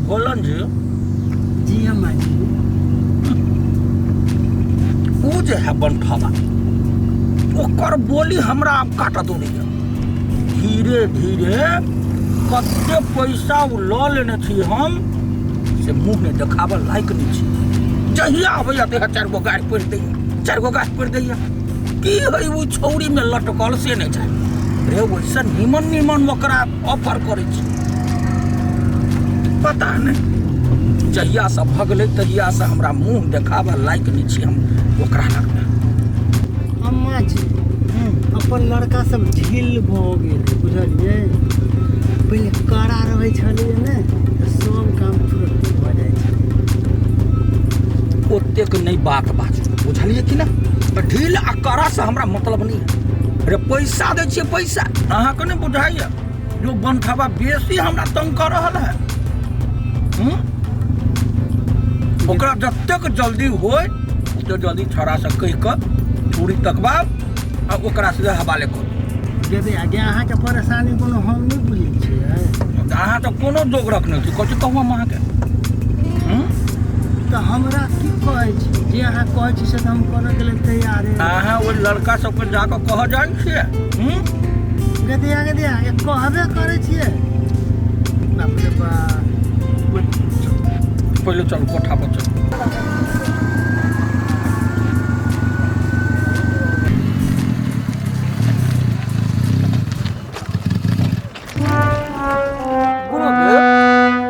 बोलन जी। जी अम्मा जी। ओ जे है बनठवा, ओकर बोली हमरा आब काटत नहीं। धीरे धीरे कते पैसा ओ लऽ लेने छी हम से मुँह नहि देखाबऽ लायक नहि छी। जहिया अबैया तहिया 4 गो गारि पढ़ि दैया, 4 गो गारि पढ़ि दैया। की है ओ छौड़ीमे लटकल से नहि जाय रे। ओहिसँ निमन निमन ओकरा ऑफर करै छी, पता नहि जहियासँ भगलै तहियासँ हमरा मुँह देखाबऽ लायक नहि छी हम ओकरा लगमे। अम्मा जी, अपन लड़का सब ढील भऽ गेल, बुझलियै? पहिले कड़ा रहै छलैए ने, तऽ सब काम तुरन्ते भऽ जाइ छलै। ओतेक नहि बात बाजू, बुझलियै कि ना? ढील आ कड़ासँ हमरा मतलब नहि है रे। पैसा दै छियै पैसा, अहाँके नहि बुझाइए जो बनखबा बेसी हमरा तंग कऽ रहल है। ओकरा जतेक जल्दी होय ओतेक जल्दी छौड़ासँ कहि कऽ चूड़ी तकबाब आ ओकरा सीधा हवाले करू। गेदे आगे अहाँके परेशानी कोनो हम नहि बुझै छियै। तऽ अहाँ तऽ कोनो जोग रखने छी, कथी कहू हम अहाँके? तऽ हमरा की कहै छी? जे अहाँ कहै छी से तऽ हम करऽके लेल तैयार। अहाँ ओहि लड़का सबके जाकऽ कहऽ जाइ छियै? गदिया गदिया कहबे करै छियै। बाप रे बाप। पहिले चलू, कोठा पर चलू।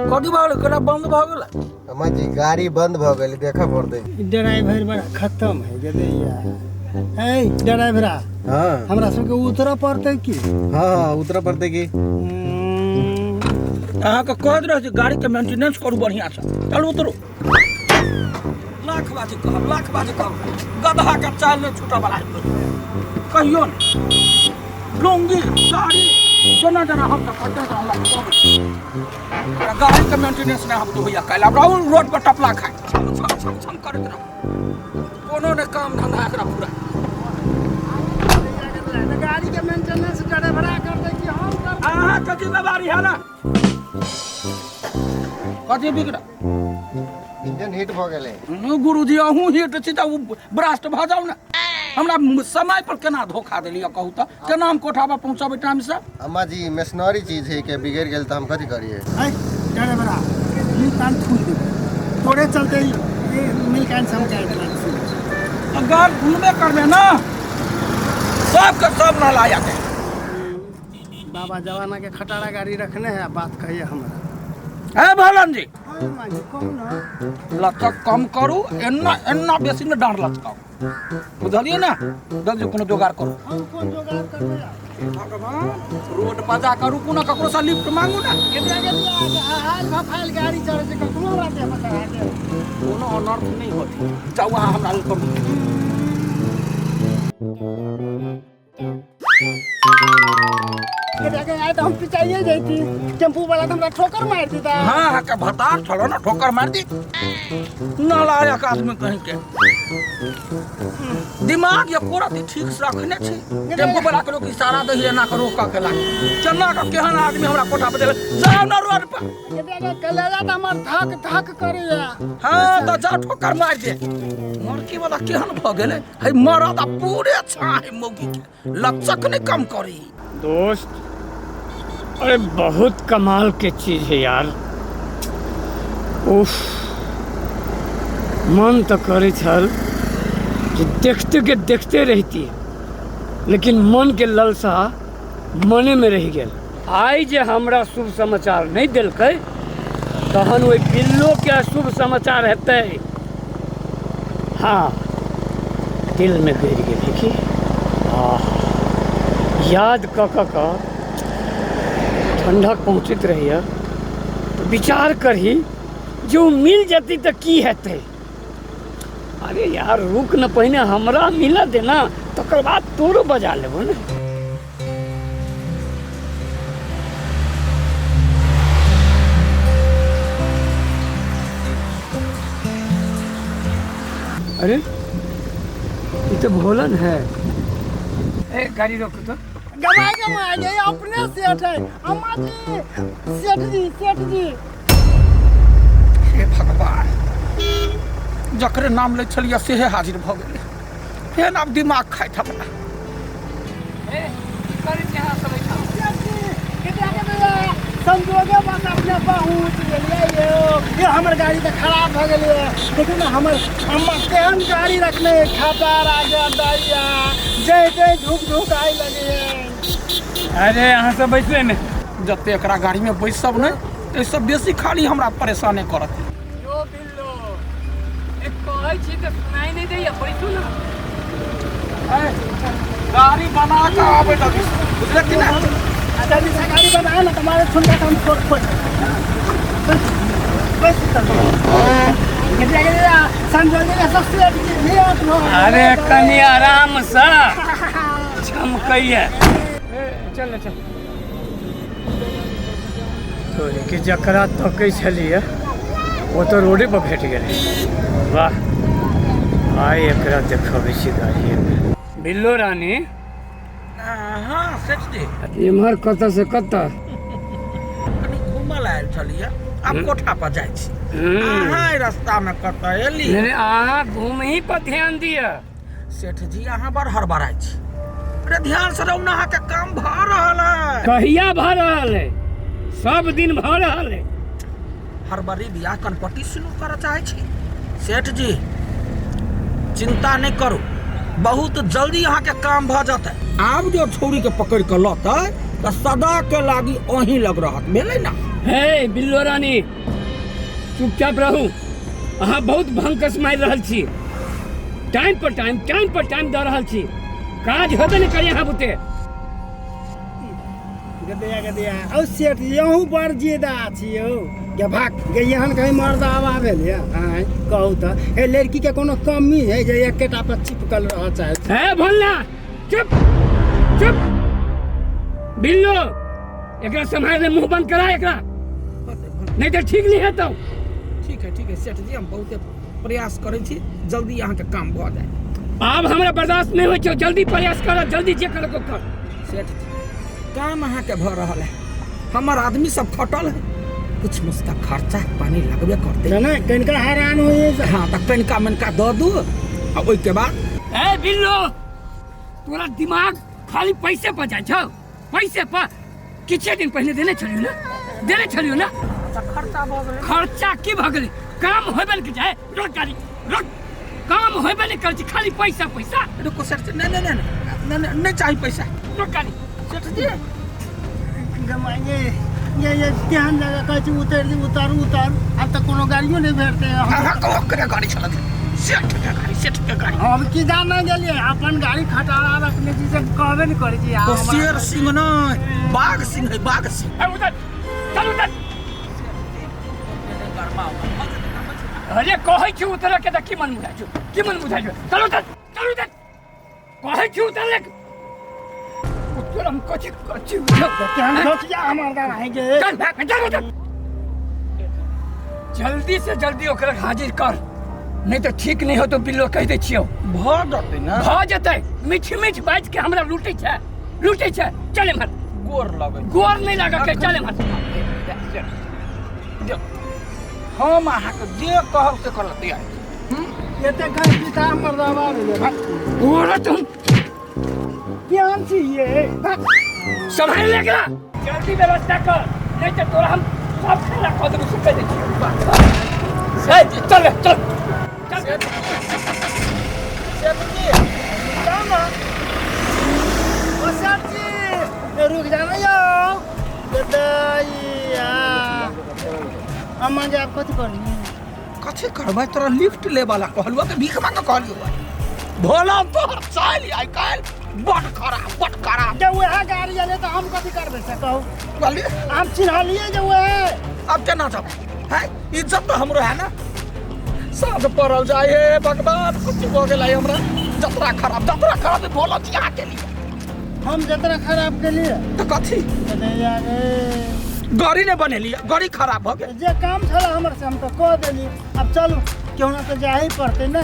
कथी भऽ गेलै? केना बंद भऽ गेलै? अम्मा जी, गाड़ी बंद भऽ गेलै, देखऽ पड़तै। ड्राइवर बड़ा खत्म है गदैया। ए ड्राइवरा। हाँ। हमरा सबके उतरऽ पड़तै की? हाँ हाँ, उतरऽ पड़तै की। अहाँके कहैत रहै छी गाड़ीके मेंटेनेंस करू बढ़िआँसँ। चलू उतरू। लाख बाजी कहब, लाख बाजी कहब, गदहा के चाल नहि छूटऽ वाला है कहियो नहि। लुंगी साड़ी जेना जेना हम तऽ कटे हमरा गाड़ीके मेंटेनेंस नहि हम तऽ होइया। काल्हि आब रहू रोड पर टपला खाइ छम छम छम छम करैत रहू, कोनो नहि काम धंधा एकरा पूरा। गाड़ी के मेंटेनेंस ड्राइवरा करतै कि हम करबै? अहाँके जिम्मेवारी है ना। कथी बिगड़ा? इंजन हिट भऽ गेलै। गुरुजी, अहूँ हिट छी तऽ ओ ब्रास्ट भऽ जाउ ने। हमरा समय पर केना धोखा देलियै कहू तऽ? केना हम कोठा पर पहुँचबै टाइम से? अम्मा जी, मशीनरी चीज है के बिगड़ गेल तऽ हम कथी करियै? है ड्राइवरा, मुँह कान थूक देबै तोरे चलते। ई मिल कान से हम जाय। अगर घूमबे करबे ना, सबके सब नालायक है। बाबा जमाना के खटारा गाड़ी रखने है, बात कहिए हमरा। है भलन जी। हाँ माँ जी, कहू ना। लचक कम करू, एना एना बेसी ने डाँड़ लचकाउ, बुझलियै ने? जल्दी कोनो जोगाड़ करू। हम कोन जोगाड़ करबै आब? भगवान, रोड पर जा कऽ रुकू ने, ककरो से लिफ्ट मांगू ने। आयल भफायल गाड़ी चढ़ै छै, कखनो हमरा देह पर चढ़ा देब। कोनो अनर्थ नहि होत, जाउ अहाँ हमरा लेल करू। आइ तऽ हम पिचाइए जैती, टेम्पू वाला तऽ हमरा ठोकर मारि देता। हाँ हाँ, के भतार छलो ना, ठोकर मार दी। नालायक आदमी कहीं के, दिमाग या कोरा ठीक से रखने छी। टेम्पू वाला के लोग इशारा दही एना करो का केला चन्ना का केहन आदमी हमरा कोठा पर देले। जाओ ना रोड पर। कलेजा तऽ हमर धक धक करैया। हाँ तऽ जा, ठोकर मार दे। मरकी वाला केहन भऽ गेलै है मरद आ पूरे छाहे मौगी के लचक नहीं कम करी। दोस्त, अरे बहुत कमाल के चीज है यार। उफ, मन तो करे छल जे देखते के देखते रहती, लेकिन मन के ललसा मने में रह गेल। आइ जे हमरा शुभ समाचार नहीं देलकै तहन ओहि बिल्लो के अशुभ समाचार हेतै। हाँ, दिल में गड़ि गेलै कि आह, याद कऽ कऽ कऽ ठंडक पहुँचैत रहैए। तऽ विचार करही जे ओ मिल जेतै तऽ की हेतै। अरे यार रुक न, पहिने हमरा मिलऽ दे ना, तकर बाद तोरो बजा लेबो ने। अरे ये तो भोलन है। ए गाड़ी रोको तो। गमाय गमाय ये अपने सेठ है। अम्मा जी, सेठ जी, सेठ जी। हे भगवान, जकरे नाम लै छलियै सेहे हाजिर भऽ गेलै। फेर आब दिमाग खाइत हमरा। संजोगे बस अपने पहुँच गेलियै यौ। ये हमर गाड़ी तऽ खराब भऽ गेलै। देखियौ ने हमर अम्मा केहन गाड़ी रखने है, खटार आगे दैया जै जै झुक झुक आइ लगैए। अरे अहाँ सब बैसले ने। जते एकरा गाड़ीमे बैसब नहि, एहिसँ बेसी खाली हमरा परेशाने करत। यो बिल्लो, एक कहै छी तऽ सुनाई नहि दैया, बैसू ने। गाड़ी बना कऽ आबै लगी, बुझले कि नहि? जल्दी से गाड़ी बना ना, तुम्हारे सुनकर हम छोड़ छोड़ बस बस अरे कनि आरामसँ चमकैया। चल चल तोरे के जकरा तकै छलियै ओ तऽ रोडे पर भेट गेलै। वाह, आइ एकरा देखबै छी गाड़िएमे। बिल्लो रानी। हाँ सेठ जी। एम्हर कतऽ से कतऽ? कनि घूमल आयल छलियै, आब कोठा पर जाइ छी। अहाँ एहि रास्तामे कतऽ एली? नहीं, अहाँ घूमही पर ध्यान दिअ। सेठ जी, अहाँ बड़ हड़बड़ाइ छी। अरे ध्यान से रहू ना, अहाँके काम भऽ रहल है। कहिया भऽ रहल है? सब दिन भऽ रहल है। हड़बड़ी बियाह कनपट्टी शुरू करऽ चाहै छी। सेठ जी, चिंता नहि करू, बहुत जल्दी अहाँके काम भऽ जेतै। आब जो छौड़ी के पकड़ के लतै तऽ सदा के लागी अहीं लग रहत, भेलै ना? हे बिल्लो रानी, चुपचाप रहू। अहाँ बहुत भंकस मारि रहल छी। टाइम पर टाइम, टाइम पर टाइम दऽ रहल छी, काज होबे नहि करी अहाँ बुते। गदिया गदिया औ सेठ जी, अहूँ बड़ जिदा छी यौ। गे भाग गे, एहन कहीं मर्द आवा भेल ये? आँय कहू तऽ, हे लड़की के कोनो कमी है जे एकेटा पर चिपकल रह चाहे छी? हे भोलना, चुप चुप। बिल्लो, एकरा सम्हार ले, मुंह बंद करा एकरा, नहीं तो ठीक नहीं हेतौ। ठीक है, ठीक है सेठ जी, हम बहुते प्रयास करै छी जल्दी अहाँके काम भऽ जाय। आब हमरा बर्दाश्त नहीं होइ छौ, जल्दी प्रयास कर, जल्दी जे कर कर। सेठ जी, काम अहाँके भऽ रहल है, हमर आदमी सब खटल है, कुछ मुछ तऽ खर्चा पानी लगबे करतै। नहि कनिका हैरान होइए। हाँ तऽ कनिका मनिका दऽ दू आ ओहिके बाद। ए बिल्लो, तोरा दिमाग खाली पैसे पर जाइ छौ, पैसे पर। किछे दिन पहले देने छलियौ ने, देने छलियौ ने। खर्चा भऽ गेलै। खर्चा की भऽ गेलै? काम होबे ने जाए। रोक गाड़ी रोक, काम होबे नहि करै छै, खाली पैसा पैसा। रुको सेठ जी, नहीं नहीं नहीं नहीं नहीं नहीं चाही पैसा। रोक गाड़ी। सेठ जी गमाइए ये ये केहन जगह कहै छी उतरि दी, उतारू उतारू, आब तऽ कोनो गाड़ियो नहि भेटतै। अहाँ के ओकरे गाड़ी छलक, सेठ के गाड़ी, सेठ के गाड़ी। हम की जाने गेलियै, अपन गाड़ी खटारा रखने छी से कहबे नहि करै छी। ओ शेर सिंह नहीं, बाघ सिंह है, बाघ सिंह। ए, उतर चल उतर। अरे कहै छी उतरऽ के तऽ की मन बुझाइ छौ, की मन बुझाइ छौ? चल उतर, चल उतर, कहै छी उतरले। तोरा हम कथी कथी केहन सोचिया हमर दादा है गे। चल भाग, चल उतर। जल्दी से जल्दी ओकरा हाजिर कर, नहीं तो ठीक नहीं हो तो बिल्लो कहि दै छियौ। भऽ जेतै ने? भऽ जेतै। मीठ मीठ बाजि के हमरा लूटै छै, लूटै छै। चल एम्हर। गोर लगै। गोर नहि लागऽ के, चल एम्हर। हम अहाँके जे कहब से करऽ तैयार छी। एते घर पिता हमर दादा भेलै। तोरा तुम केहन छी ये? सम्हारि ले एकरा, जल्दी व्यवस्था कर, नहीं तो तोरा हम सब खाना कऽ देबौ, से कहि दै छियौ। ए, चल रे, चल चल। सेठ जी, जाउ ने। ओ सेठ जी, ए, रुक जाना यौ। गदैया अम्मा जी, आब कथी करबै? कथी करबै? तोरा लिफ्ट ले वाला कहलुआ के भीख मांगे कहलियो। भोला तोहर चालि आइ काल्हि बड खराब, बड खराब। जे वएह गाड़ी एलै तऽ हम कथी करबै से कहू? कहलियै हम चिन्हलियै जे वएह। अब केना जाब है? इज्जत तऽ हमरो है ना। साँझ पड़ल जाय, हे भगवान, कुछ भऽ गेलै हमरा। जतरा खराब, जतरा खराब भोला जी अहाँके लिए। हम जतरा खराब केलियै तऽ कथी? गदैया रे, गाड़ी नहि बनेलियै, गाड़ी खराब भऽ गेल। जे काम छल हमर से हम तऽ कऽ देलियै। आब चलू, केहुना तऽ जाही पड़तै ने,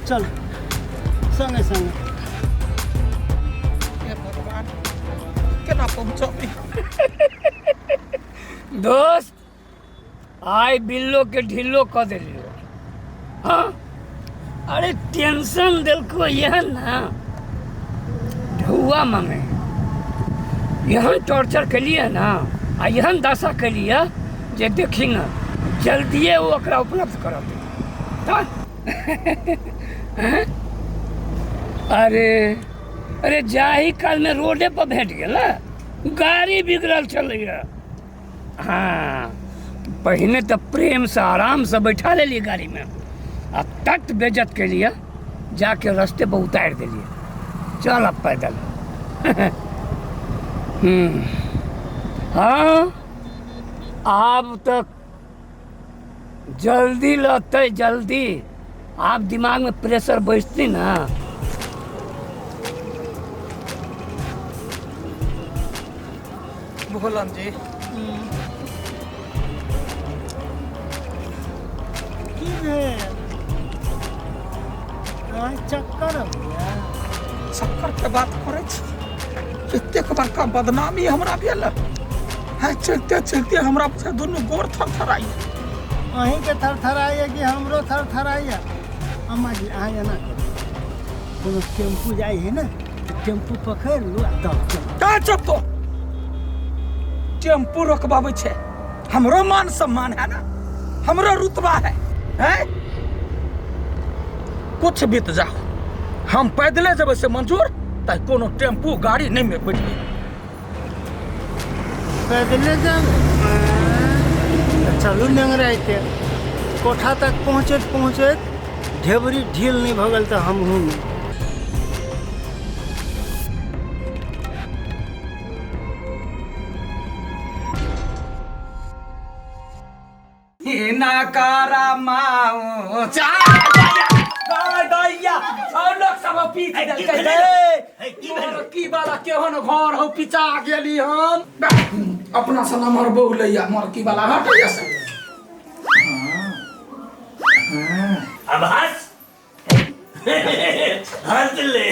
चलू संगे संगे। हे भगवान, केना पहुँचबै? दोस्त, आइ बिल्लो के ढिल्लो कऽ देलियो। हाँ, अरे टेंशन देलको यह ना, ढौआ मांगे एहन टॉर्चर केलिए ना आ एहन दशा केलिए जे देखी ना जल्दिए ओ ओकरा उपलब्ध करा दे। अरे अरे जाही काल में रोडे पर भेट गेल, गाड़ी बिगड़ल छलैया। हाँ, पहिने तऽ प्रेमसँ आरामसँ बैठा लेलियै गाड़ीमे आ तत बेज्जत केलियै जाके रस्ते पर उतारि देलियै, चल अब पैदल। हाँ, आब तऽ जल्दी लतै जल्दी, आब दिमागमे प्रेशर बैसतै ना। भोलन जी की भेल? आँय, चक्कर अबैया? चक्कर के बात करै छी, एतेक बड़का बदनामी हमरा भेल है, चलते चलते हमरा बुझाइ दुनू गोर थरथराइया। अहीँके थरथराइया कि हमरो थरथराइया? अम्मा जी अहाँ एना करू, कोनो टेम्पू जाइ है ने तऽ टेम्पू पकड़ि लू आ दऽ चलू। का चुप तो टेम्पू रोकबाबै छै, हमरो मान सम्मान है ना, हमरो रुतबा है, हैं? कुछ बीत जाओ, हम पैदले जेबै से मंजूर, तऽ कोनो टेम्पू गाड़ी नहि में बैठबै। पैदले जाबै तऽ चलू नेंगराइते, कोठा तक पहुँचैत पहुँचैत ढेबरी ढील नहि भऽ गेल तऽ हमहूँ नहि। हिनकरा माउ दैया और लोग सब पीट देलकै रे। की वाला केहन घर हौ, पिचा गेली हम। अपना से नमहर बहु लैया मरकी वाला हटैया से। अब हंस हंस ले।